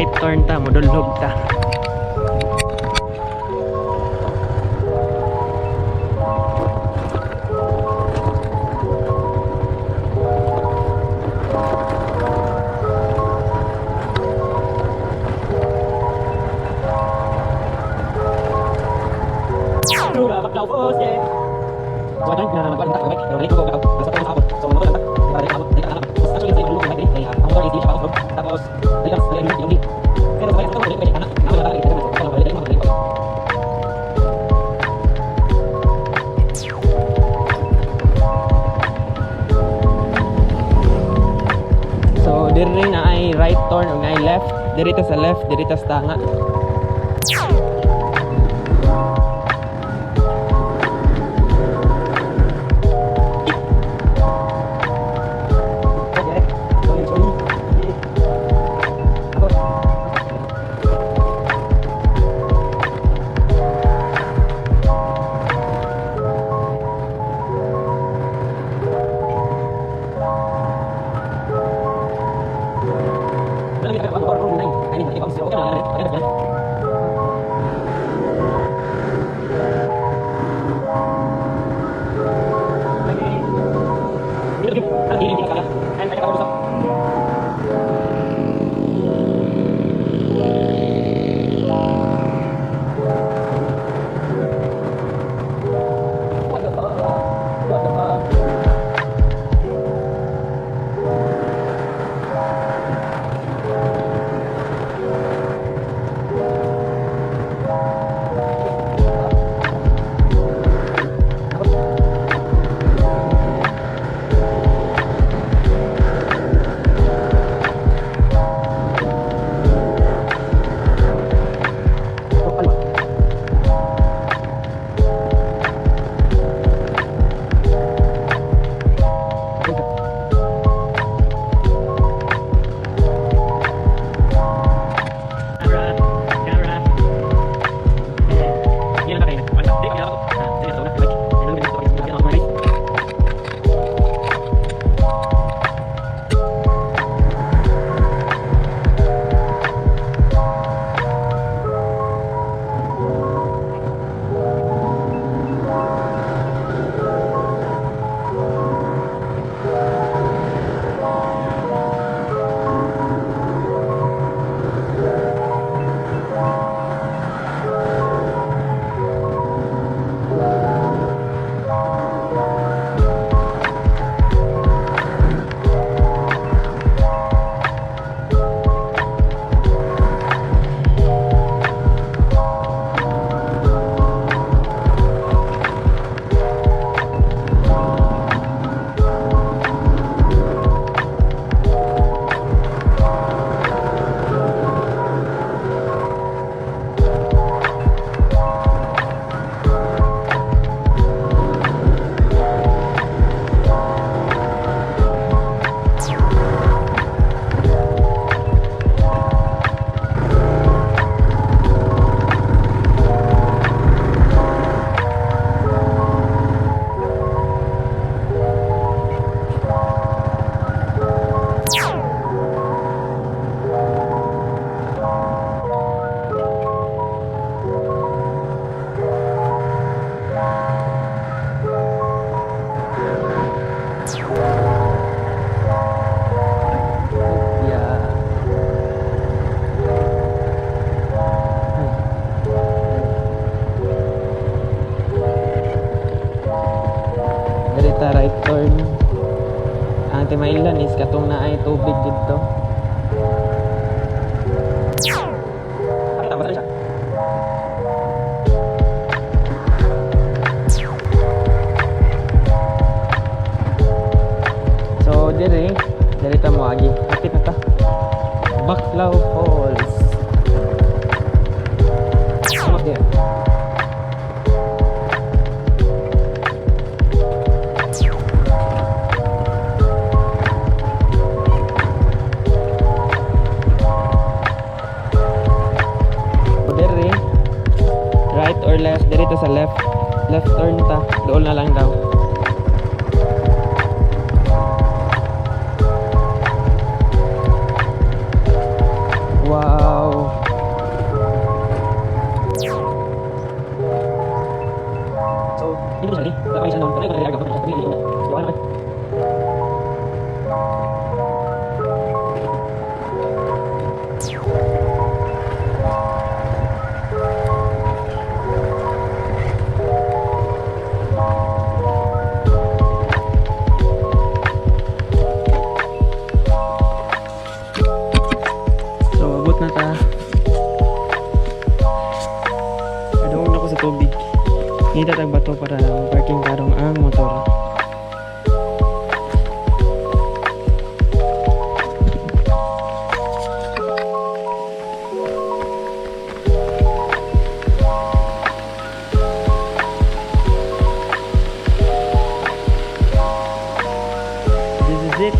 Right turn ta, modulhog ta. So diri na ay right turn ug na ay left. Diri ta sa left, diri ta sa tanga. Camera, camera. Yeah. Diri ta right turn. Ang timailan is katong naay tubig didto. So diri, diri ta moagi. Hapit na ta. Baclao Falls. Almost there. So diri, right or left, diri ta sa left. Left turn ta. Dool na lang daw. Wow. Ngita tag bato para parking karong ang motor. This is it.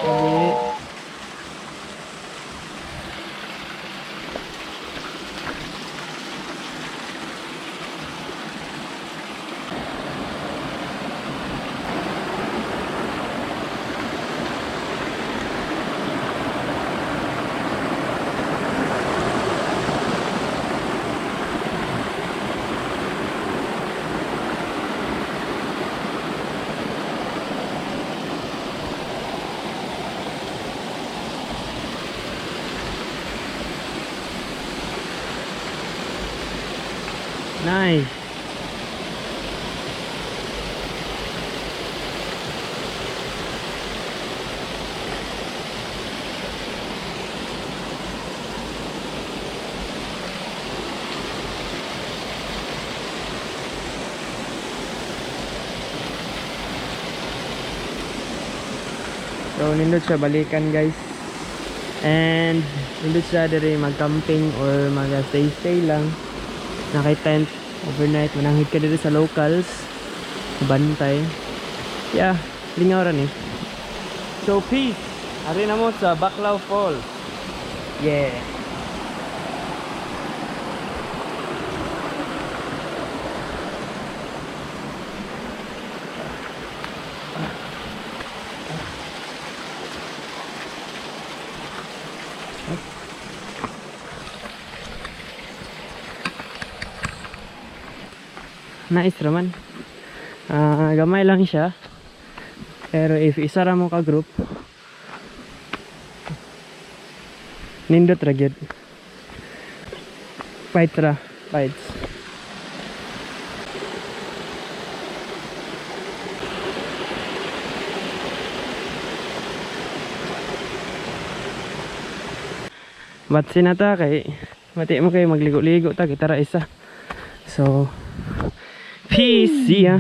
Sabi. Nice. So nindot siya balikan, guys. And nindot siya diri mag-camping or mag-stay stay lang. Nakay tent overnight, mananghid ka diri sa locals. Bantay. Yeah, lingaw ra ni. So peace. Ari na mo sa Baclao Falls. Yeah. Nice raman. Ah, gamay lang siya. Pero if isa ra mo ka group, nindot ra gyud. Fight ra, fights. Batsi na ta kay mati mo kay magligo-ligo ta kita ra isa. So peace, see ya.